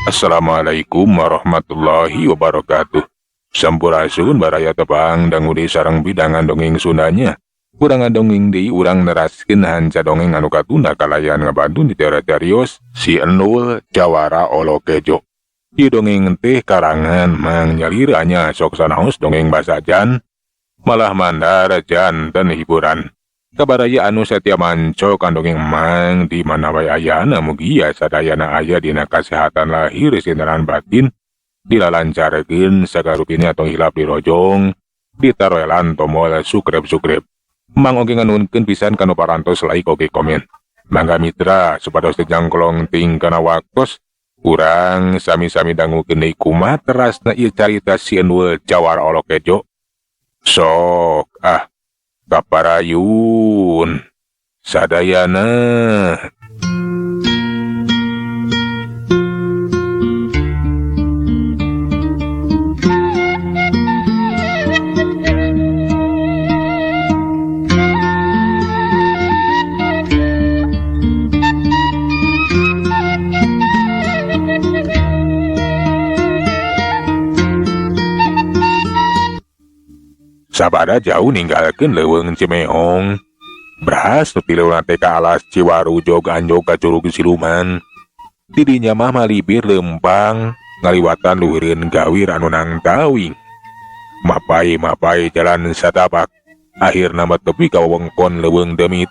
Assalamualaikum warahmatullahi wabarakatuh. Sampurasun baraya tepang dangu di sareng bidangan dongeng Sundanya. Urang ngadongeng deui urang neraskeun hanca dongeng anu katunda kalayan ngabantu di terios si Endul Jawara Olokejo. Ieu dongeng teh karangan Mang Nyalir anya sok sanaos dongeng basajan malah mandar janten hiburan. Kabaraya anu setia manco kan dongeng Mang di mana wae ayana mugia sadayana aya dina kasehatan lahir sinaran batin dilalancarkeun sagarupina tong hilap dirojong ditaroelan tomol sukrep-sukrep. Mang oge nganuhunkeun pisan kanu parantos like oge komen. Mangga mitra supados teu jangkolong ting kana waktos urang sami-sami dangukeun deui kumaha terasna ieu carita si Endul Jawara Olokejo. Sok ah kaparayun sadayana. Sabada jauh ninggalkeun leuweung Cimeong. Bras nu tileuna teh ka alas Ciwaru jog anjog ka Curug Siluman. Didinya mah malibir lempang ngaliwatan luhureun gawir anu nangtawing. Mapai-mapai jalan satapak. Akhirna mah tepi ka wewengkon leuweung demit.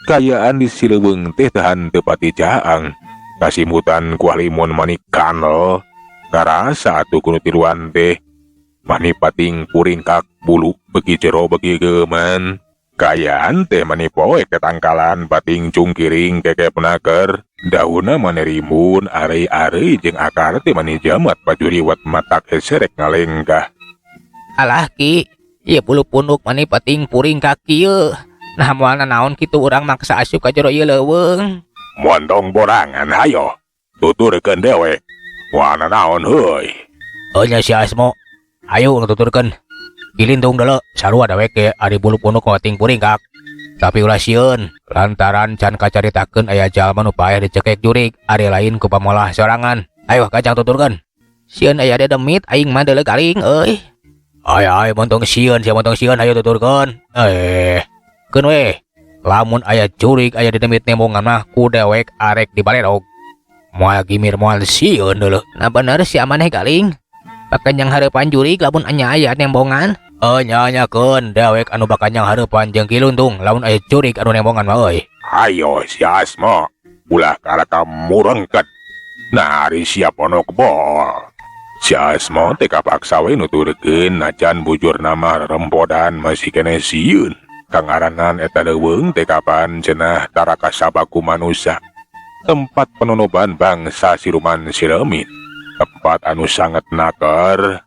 Kayaan di sileuweung teh tahan teu pati caang. Kasimutan kuah limun manik kanel. Karasa atuh kudu tiluan teh. Mani pating puringkak bulu beki jero beki geman. Kayaan teh mani poek tetangkalan pating cungkiring keke penaker. Dauna mani rimbun arei-arei jeung akar teh mani jamat pajuriwat matak heserek ngalengkah. Alah ki, ieu bulu punuk mani pating puringkak kieu. Nah moal nanaon kitu urang maksa asup ka jero ieu leuweung. Montong borangan hayo. Tuturkeun dewek. Moal nanaon heuy. Heuh nya si Asmo. Ayo nuturkeun. Dilintung dulu, sarua dewek ge ari bulu punuk pating puringkak. Tapi ulah sieun, lantaran can kacaritakeun aya jalma nu paeh dicekek jurig, ari lain ku pamolah sorangan. Ayo kacang tuturkeun. Sieun aya dedemit aing mah deuleu garing euy. Ay ay montong sieun sia montong sieun ayo tuturkeun. Keun we. Lamun aya jurig aya dedemit nembongan mah ku dewek arek dibalerog. Moal gimir moal sieun deuleu. Nah bener sia maneh galing. Bakal hareupan jurig lamun anya aya nembongan. Nyanyakeun dewek anu bakal hareupan jeung Ki Luntung lamun aya jurig anu nembongan mah euy. Ayo si Asmo, ulah karaka murengket. Nah ari siap ono kebol. Si Asmo teh kapaksa we nuturkeun najan bujur nama rempodan masih keneh sieun. Kangaranan eta leuweung teh kapan cenah taraka sabaku manusia. Tempat penonoban bangsa siluman silemin. Tempat anu sangat naker.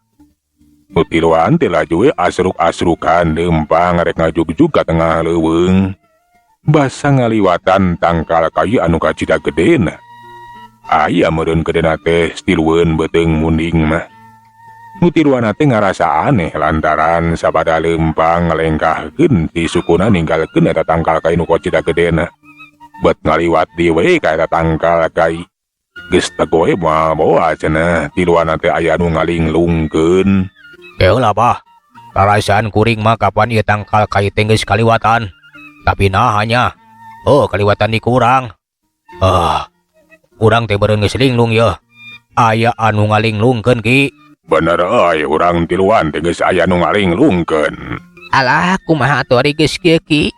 Nu tiluan teh laju we asruk-asrukan lempang rek ngajugjug ka tengah leuweung. Basa ngaliwatan tangkal kayu anu kacida gedena. Aya meureun gedena teh tilueun beuteung munding mah. Nu tiluan teh ngarasa aneh lantaran sabada lempang ngalengkahkeun ti sukuna ninggalkeun eta tangkal kayu nu kacida gedena. Bet ngaliwat deui we ka eta tangkal kai. Geus tegoe moal boa cenah tiluan teh aya nu ngalinglungkeun. Heula bah. Rarasaan kuring mah kapan ieu tangkal kai teh geus kaliwatan. Tapi nah hanya oh kaliwatan di kurang. Urang teh beureun geus linglung yeuh. Aya anu ngalinglungkeun ki. Bener euy urang tiluan teh geus aya nu ngalinglungkeun. Alah kumaha atuh ari geus kieu ki.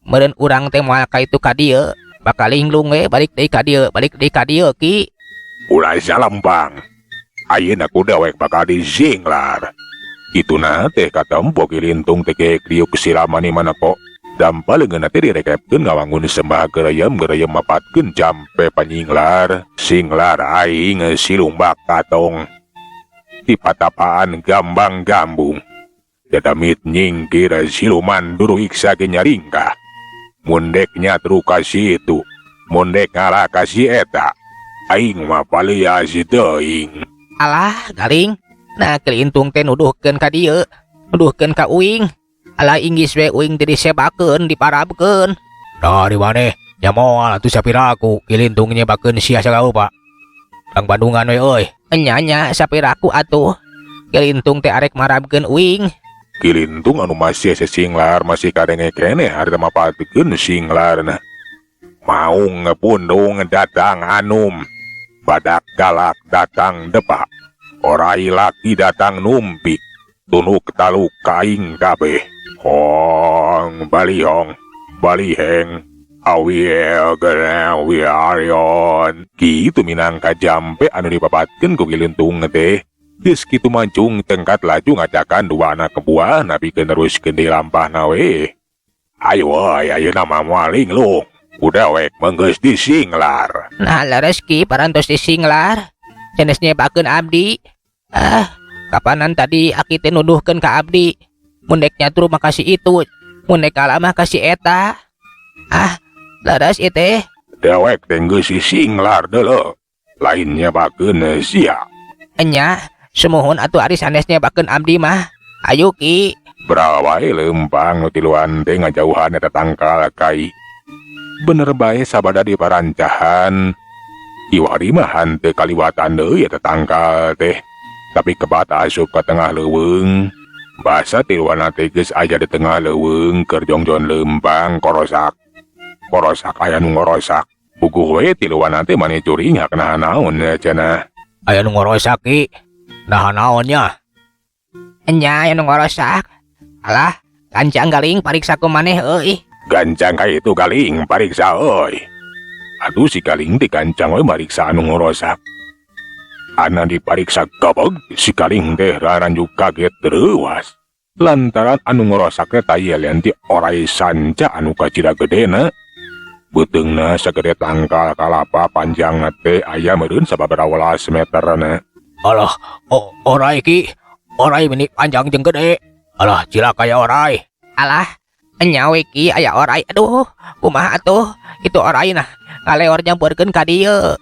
Meureun urang teh moal ka itu ka dieu. Bakal linglung we balik deui ka dieu, balik deui ka dieu ki. Ulah salempang. Ayeuna ku dewek bakal disinglar. Kituna teh katempo Ki Lintung teh ge kriuk silamani mana kok. Dampa leungeunna teh direkepkeun ngawangun sembah gereyem-gereyem mapatkeun jampe panyinglar. Singlar aing silumbak katong. Di patapaan gambang gambung. Dedemit nyingkir siluman duruiksa ge nyaringkah. Mundeknya truka situ, mundek ngalah ka si eta. Aing mah palia si teuing. Alah, garing. Nah, Ki Lintung teh nuduhkeun ka dieu, nuduhkeun ka uing. Alah inggis we uing teh disebakeun, diparabkeun. Dari maneh? Nya moal atuh sapiraku Ki Lintung nyebakeun sia sagala rupa. Kang Bandungan we euy. Enya nya sapiraku atuh. Ki Lintung teh arek marabkeun uing. Ki Lintung anu masih sesinglar masih kadenge keneh harita mapatkeun singlarna. Maung pundung datang anum. Badak galak datang depak. Orai laki datang numpik. Tunuk taluk kaing kabeh. Hong balihong baliheng awiel wiarion. Kitu minangka jampe anu dipapatkeun ku Ki Lintung teh. Geus kitu mancung tengkat laju ngajakan dua anak buah napikeun neruskeun deui lampahna we. Ayo euy, ayeuna mah moal linglung. Ku dewek mah geus disinglar. Nah leres Ki parantos disinglar. Sanes nyebakeun abdi. Ah, kapanan tadi aki teh nuduhkeun ka abdi. Mun dek nyatru mah ka si itu, mun dek kalah mah ka si eta. Ah, leres ieu teh. Dewek teh geus disinglar deuleu. Lain nyebakeun sia. Enya, sumuhun atuh ari sanes nyebakeun abdi mah. Ayu Ki. Brawae leumpang nu tiluan teh ngajauhan eta tangkal kai. Bener bae sabada diparancahan. Kiwari mah henteu kaliwatan deui eta tangkal teh. Tapi kebat asup ka tengah leuweung. Basa tiluan teh geus aya di tengah leuweung keur jongjon leumpang korosak. Korosak aya nu ngorosak. Puguh we tiluan teh mani curingak naha naon cenah. Aya nu ngorosak Ki. Naha naon nya? Enya aya nu ngorosak. Alah, gancang galing pariksa ku maneh euy. Gancang ka itu galing pariksa euy. Atuh si galing teh gancang we mariksa anu ngorosak. Ana dipariksa gabeg si galing teh raranjuk kaget reuas. Lantaran anu ngorosak teh tayelian ti orai sanca anu kacida gedena. Beuteungna sagede tangkal kalapa panjangna teh aya meureun sababaraha welas meterna. Alah, orai Ki. Orai meni panjang jeung gede. Alah, cilaka ya orai. Alah, enya we Ki aya orai. Aduh, kumaha atuh? Itu orai nah ngaleor nyamperkeun ka dieu.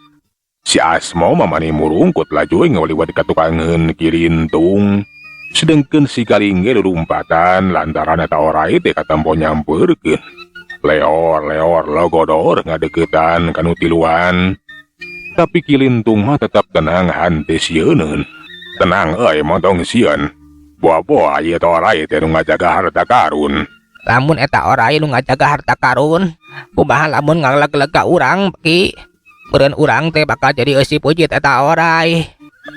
Si Asmo mah mani murungkut laju ngawaliwat ka tukangeun Ki Lintung. Sedengkeun si Galing ge lulumpatan lantaran eta orai teh katempo nyamperkeun. Leor-leor logodor ngadeukeutan kanu tiluan. Tapi Ki Lintung mah tetap tenang hante sieuneun. Tenang euy montong sieun. Boa-boa ieu eta orai teh nu ngajaga harta karun. Lamun eta orai nu ngajaga harta karun, kumaha lamun ngaleg-leg ka urang Ki? Meureun urang teh bakal jadi eusi pujit eta orai.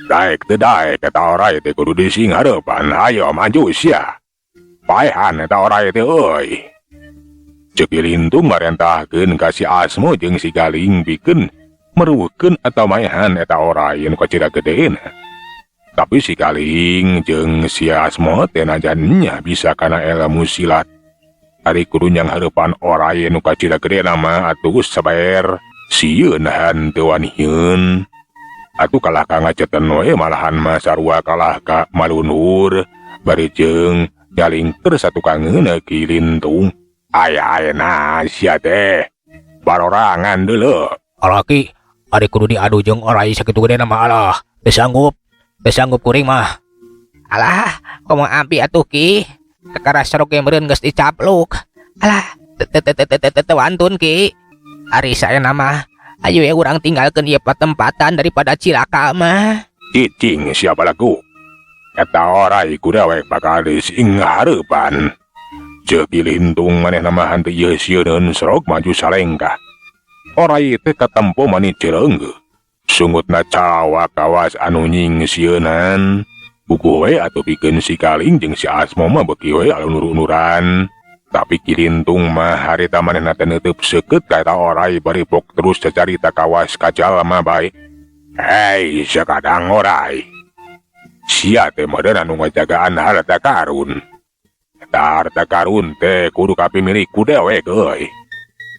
Daek teu daek eta orai teh kudu disinghareupan. Ayo maju sia. Paehan eta orai teh euy. Ceuk Ki Lintung marentahkeun ka si Asmo jeung si Galing pikeun meruhkeun atau maehan eta orai nu kacida gedeena. Tapi si Galing jeung si Asmo teh najan nya bisa kana ilmu silat. Ari kudu nyanghareupan orai nu kacida gedena mah atuh sabaer sieun henteu waniheun. Atuh kalah ka ngaceten we malahan mah sarua kalah ka malunur bari jeung nyalingker satukangeun Ki Lintung. Aya ayeuna sia teh barorangan deuleu. Alah Ki, ari kudu diadu jeung orai sakitu gedena mah alah, teu sanggup. Teu sanggup kuring mah. Alah, komo abdi atuh Ki. Kakara serok ge meureun geus dicapluk. Alah, teu wantun Ki. Ari saena mah, ayo we urang tinggalkeun ieu patempatan daripada cilaka mah. Cicing siapa lagu? Eta orai ku dewek bakal disinghareupan. Ceuk Ki Lintung manehna mah henteu ieu sieuneun serok maju salengkah. Orai teh katempo mani cireungeuh. Sungutna cawak kawas anu nyingsieunan. Buku we atuh pikeun si Galing jeung si Asmo mah beuki we alunur-unuran. Tapi Ki Lintung mah harita manehna teh neuteub seukeut ka eta orai bari pok terus cacarita kawas ka jalma bae. Hei, sakadang orai. Sia teh meureun anu ngajagaan harta karun. Eta harta karun teh kudu kapimilik ku dewek euy.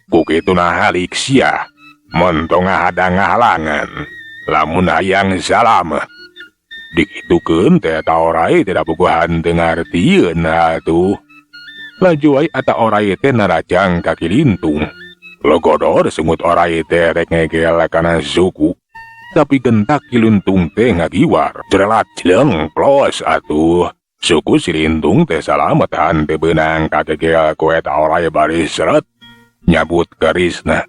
Ku kitu nahalik sia. Montong ngahadang ngahalangan. Lamun hayang salam. Dikitukeun teh eta orai teh da puguhan teu ngartieun atuh. Laju wae eta orai teh narajang ka Ki Lintung. Logodor sungut orai teh rek ngegel kana suku. Tapi gentak Ki Lintung teh ngagiwar. Jerelat jeleng plos atuh. Suku si Lintung teh salamet henteu beunang kagegel ku eta orai bari seret. Nyabut kerisna.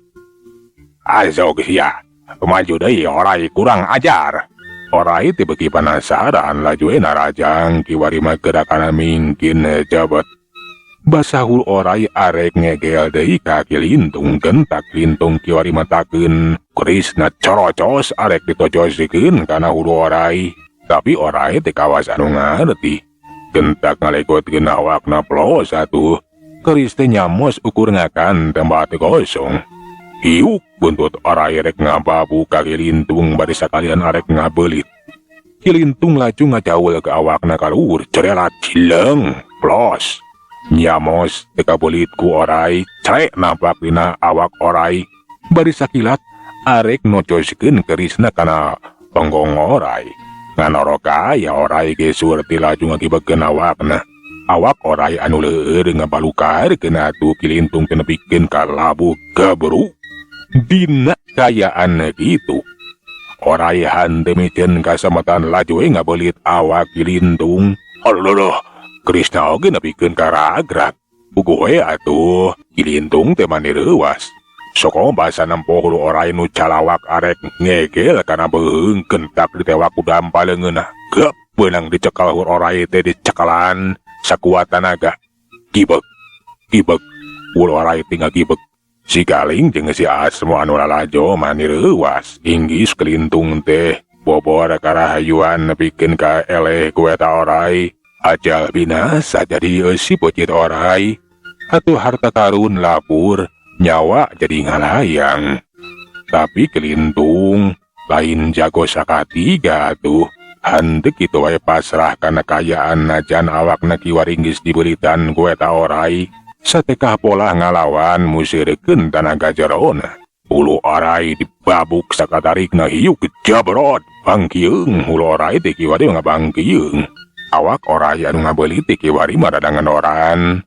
Azog sia. Maju deui orai kurang ajar. Orai teh beuki panasaran laju we narajang kiwari mah gerakanna mingkin cepet. Basa hulu orai arek ngegel deui ka Kilintung gentak Kilintung kiwari matakeun kerisna corocos arek ditocosikeun kana hulu orai. Tapi orai teh kawas anu ngarti. Gentak ngalegotkeun awakna plos atuh. Keris teh nyamos ukur ngakan tempat kosong. Hiuk buntut orai rek ngababu ka Kilintung bari sakalian arek ngabeulit. Kilintung laju ngajaul ke awakna kaluhur cerelat cileng plos. Nyamos teu kabelit ku orai crek nampak dina awak orai. Bari sakilat arek nocoskeun kerisna kana tonggong orai. Nganoroka aya orai ge surti laju ngagibekeun awakna. Awak orai anu leueur ngabalukarkeun atuh Kilintung teh nepikeun ka labuh gebruk. Dina kayaan kitu. Orai hanteu miceun kasemetan laju we ngabelit awak Kilintung. Aduh, kerisna oge nepikeun ka ragrag. Puguh we atuh Kilintung teh mani reuwas. Soko basa nempo hulu orai nu calawak arek ngegel kana beuheung gentak ditewak ku dampa leungeunna. Gep beunang dicekal hulu orai teh dicekalan sakuat tanaga. Gibeg, gibeg, hulu orai teh ngagibeg. Si Galing jeung si Asmo anu lalajo mani reuwas. Inggis Kilintung teh bobor karahayuan nepikeun ka eleh ku eta orai. Ajal binasa jadi eusi peucit orai. Atuh harta karun lapur, nyawa jadi ngalayang. Tapi Kilintung lain jago sakatiga atuh. Henteu kitu wae pasrah kana kayaan najan awakna kiwari geus dibeulitan ku eta orai. Satekah pola ngalawan museurekeun tanaga jerona. Hulu orai dibabuk sakatarikna hiuk jabrot bangkieung. Hulu orai teh kiwari ngabangkieung. Awak orai anu ngabeulit teh kiwari mah rada ngenoran.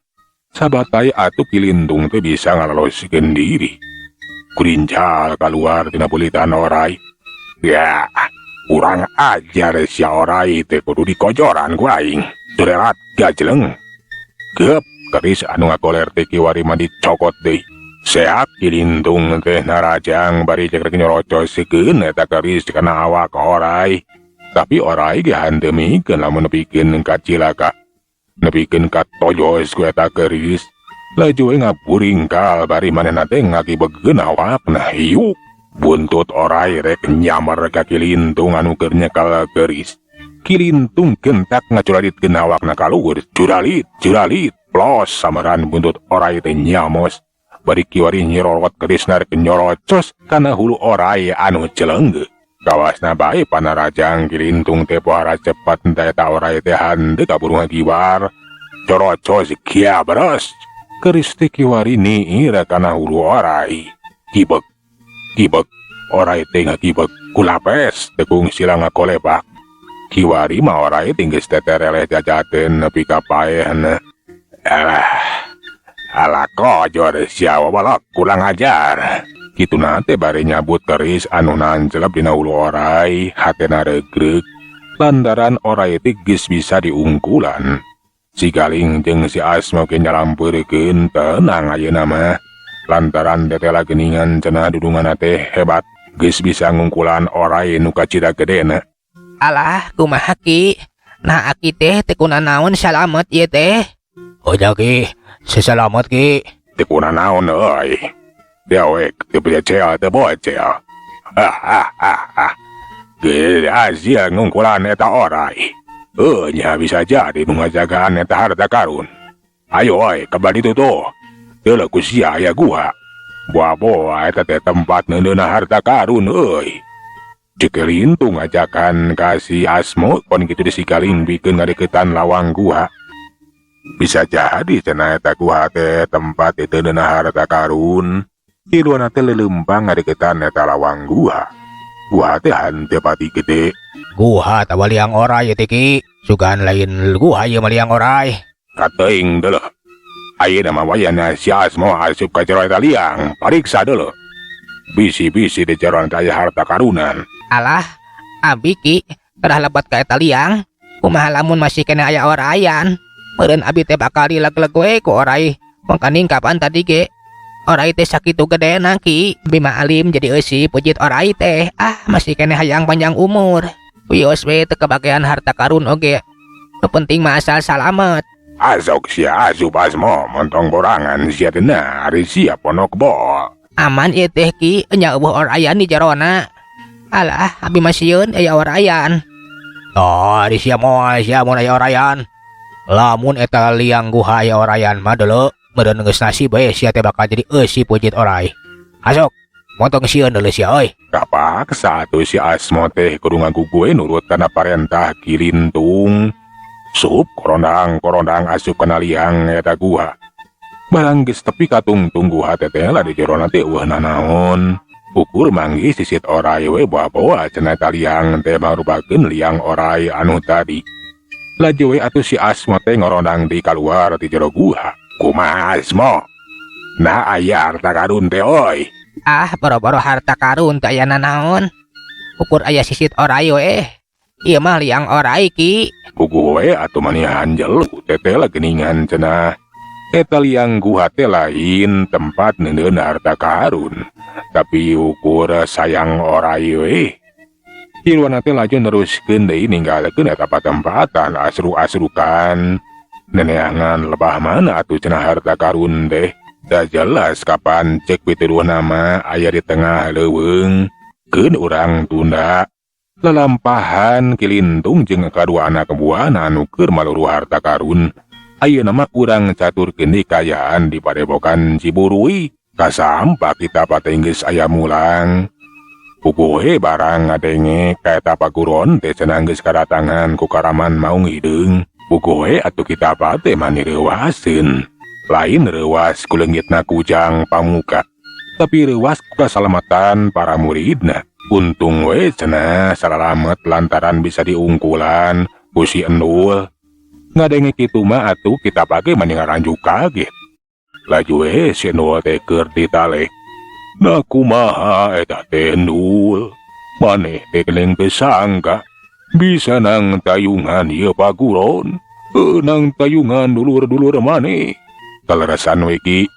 Sabatai atuh Kilintung teh bisa ngalaloskeun diri. Kurincal kaluar tina beulitan orai. Ya, kurang ajar sia orai teh kudu dikojoran ku aing. Durelat gajleng. Gep keris anu ngagoler teh kiwari mah dicokot deui. Seak Kilintung teh narajang bari cekrek nyorocoskeun eta keris kana awak orai. Tapi orai ge hanteu mikeun lamun nepikeun ka cilaka. Nepikeun ka tojos ku eta keris. Laju we ngaburingkal bari manehna teh ngagibegeun awakna hiuk. Buntut orai rek nyamar ka Kilintung anu keur nyekal keris. Kilintung gentak ngacuralitkeun awakna ka luhur. Curalit, curalit. Plos samaran buntut orai teh nyamos. Bari kiwari nyirorot kerisna rek nyorocos kana hulu orai anu celengge. Kawasna bae panarajang Kilintung teh pohara cepat henteu eta orai teh hanteu kaburu ngagiwar. Corocos kiabres. Keris teh kiwari niir kana hulu orai. Gibeg, gibeg, orai teh ngagibeg kulapes tekung sila ngakolepak. Kiwari mah orai teh geus tetereleh jajateun nepi ka paehna. Alah, alah kojor sia wabalok kurang ajar. Kituna teh bari nyabut keris anu nancelep dina hulu orai, hatena regreg. Lantaran orai teh geus bisa diungkulan. Si Galing jeung si Asmo ge nyalampeurkeun tenang ayeuna mah. Lantaran tetela geuningan cenah dudunganna teh hebat, geus bisa ngungkulan orai nu kacida gedena. Alah, kumaha ki? Nah aki teh teu kunanaon salamet ieu teh. Oh nya ki, sesalamet ki. Teu kunanaon euy. Dewek teu becel teu bocel. Ah ah ah ah. Geus hasil ngungkulan eta orai. Nya bisa jadi nu ngajagaan eta harta karun. Ayo oi, kembali ditu tuh. Teu ku sia aya guha. Boa-boa eta teh tempat neundeunna harta karun euy. Cek Kilintung ngajakan ka si Asmo kon kitu di si Galing bikeun ngadeukeutan lawang guha. Bisa jadi cenah eta guha teh tempat diteundeunna harta karun. Tiluanna teh leuleumpan ngadeukeutan eta lawang guha. Guha teh hanteu pati gede. Guha atawa liang orai ieu teh ki. Sugan lain guha ieu mah liang orai. Kateuing deuleuh. Ayeuna mah wayahna si Asmo asup ka jero eta liang. Pariksa deuleuh. Bisi-bisi di jero eta aya harta karunan. Alah, abi ki kedah lebat ka eta liang. Kumaha lamun masih kena aya orayan. Meureun abi teh bakal dileg-leg we ku orai. Mangkaning kapan tadi ge? Orai teh sakitu gedena Ki. Bima alim jadi eusi pujit orai teh. Ah, masih keneh hayang panjang umur. Wios we teu kebagian harta karun oge. Nu penting mah asal salamet. Azok sia asup Asmo montong borangan sia teh na ari sia ponok bol. Aman ieu teh Ki, nya eueuh orayan di jerona. Alah, abi mah sieun aya orayan. Oh, ari sia moal sia mun aya orayan. Lamun eta liang guha aya orayan mah deuleu meureun geus nasib we sia teh bakal jadi eusi pujit orai. Asok, montong sieun deuleu sia euy. Kapaksa atuh si Asmo teh kudu ngagugu we nurut kana parentah Ki Lintung. Sup korondang-korondang asup kana liang eta guha. Barang geus tepi ka tungtung guha teh teh lah di jerona teh eueuh nanaon. Ukur manggih sisit orai we boa-boa cenah eta liang teh mangrupakeun liang orai anu tadi. Laju we atuh si Asmo teh ngorondang di kaluar ti jero guha. Kumaha Asmo? Nah aya harta karun teh oi. Ah, boro-boro harta karun teh aya nanaon. Ukur aya sisit orai we. Ieu mah liang orai Ki. Puguh we atuh manihan jelu teh lah geuningan cenah. Eta liang guha teh lain tempat neundeun harta karun. Tapi ukur sayang orai we. Tiluan teh laju neruskeun deui ninggalkeun eta patempatan asru-asrukan. Neneangan lebah mana atuh cenah harta karun teh. Da jelas kapan cek pituduhna mah aya di tengah leuweung. Keun urang tunda. Lalampahan Ki Lintung jeung kadua anak buahna anu keur maluru harta karun. Ayeuna mah urang caturkeun deui kaayaan di Padepokan Ciburuy. Kasampak kita patenggis aya mulang. Puguh barang ngadenge ka eta paguron teh cenah geus kadatangan ku karaman maung hideung. Puguh atuh kita teh mani reuwaseun. Lain reuwas ku leungitna kujang pamuka, tapi reuwas ku kasalamatan para muridna. Untung we cenah salalamet lantaran bisa diungkulan ku si Endul. Ngadenge kitu mah atuh kita pake mani ngaranjuk kaget. Laju we si Endul teh keur ditalek. Nah kumaha eta teh Endul? Maneh teh geuning teu sangka bisa nang tayungan ieu paguron, nang tayungan dulur-dulur maneh. Kaleresan we Ki,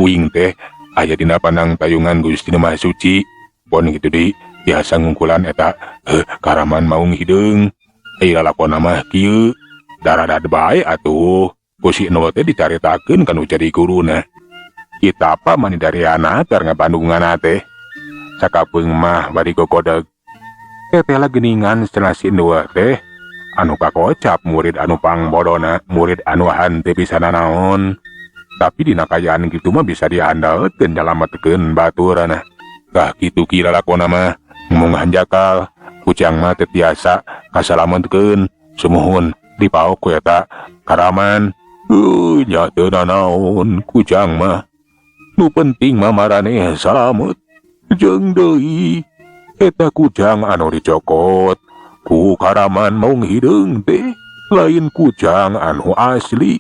uing teh aya dina panang tayungan Gusti Nu Maha Suci. Pon kitu deui biasa ngungkulan eta karaman maung hideung. Ai lalakonna mah kieu, daradad bae atuh. Ku si Endul teh dicaritakeun kanu jadi guruna. Kita apa mani dariana tar ngabandunganna teh. Sakapeung mah bari gogodeg. Teteh lah geuningan cenah si Endul teh. Anu kakocap murid anu pangbodona, murid anu hanteu bisa nanaon. Tapi dina kaayaan kitu mah bisa diandalkeun nyalametkeun baturana. Tah kitu ki lalakonna mah mung hanjakal, kujang mah teu tiasa kasalametkeun. Sumuhun dipaok ku eta karaman. Nya teu nanaon kujang mah. Nu penting mah maraneh salamet. Jeung deui eta kujang anu dicokot ku karaman maung hideung teh lain kujang anu asli,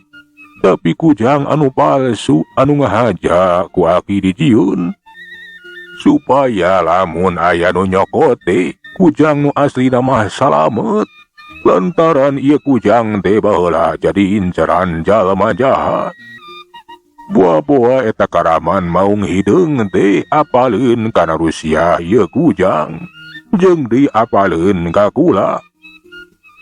tapi kujang anu palsu anu ngahaja ku aki dijieun. Supaya lamun aya nu nyokot teh kujang nu aslina mah salamet. Lantaran ieu kujang teh baheula jadi inceran jalma jahat. Boa-boa eta karaman maung hideung teh apaleun kana Rusia ieu kujang, jeung deui apaleun ka kula.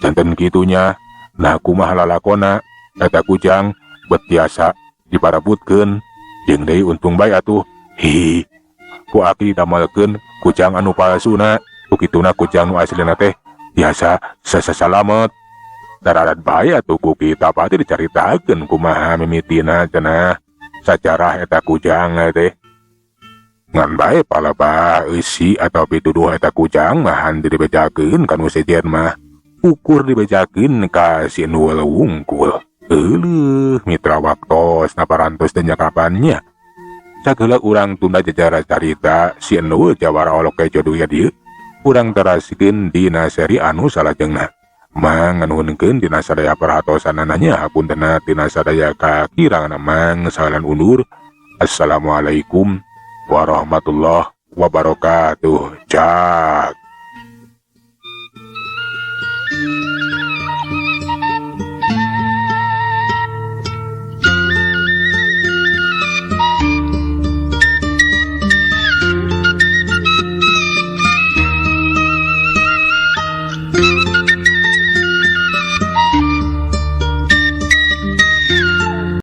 Janten kitunya, nah kumaha lalakona eta kujang bet tiasa diparabutkeun, jeung deui untung bae atuh. Hihi, ku aki didamelkeun kujang anu palsuna, ku kituna kujang nu aslina teh tiasa sasasalamet. Dararat bae atuh ku kita pati dicaritakeun kumaha mimitina cenah sajarah eta kujang teh. Ngan bae palebah eusi atau pituduh eta kujang mah henteu dibejakeun ka nu sejen mah. Ukur dibejakeun ka si Endul wungkul. Euleuh mitra waktos naparantos teh nyakapannya. Sagala urang tunda jajara carita si Endul jawara olok kejo duya dieu. Urang teraskeun dina seri anu salajengna. Mang nganuhunkeun dina sadaya perhatosanana hapuntenna tina sadaya kakirangan mang salan undur. Assalamualaikum warahmatullahi wabarakatuh. Ciao.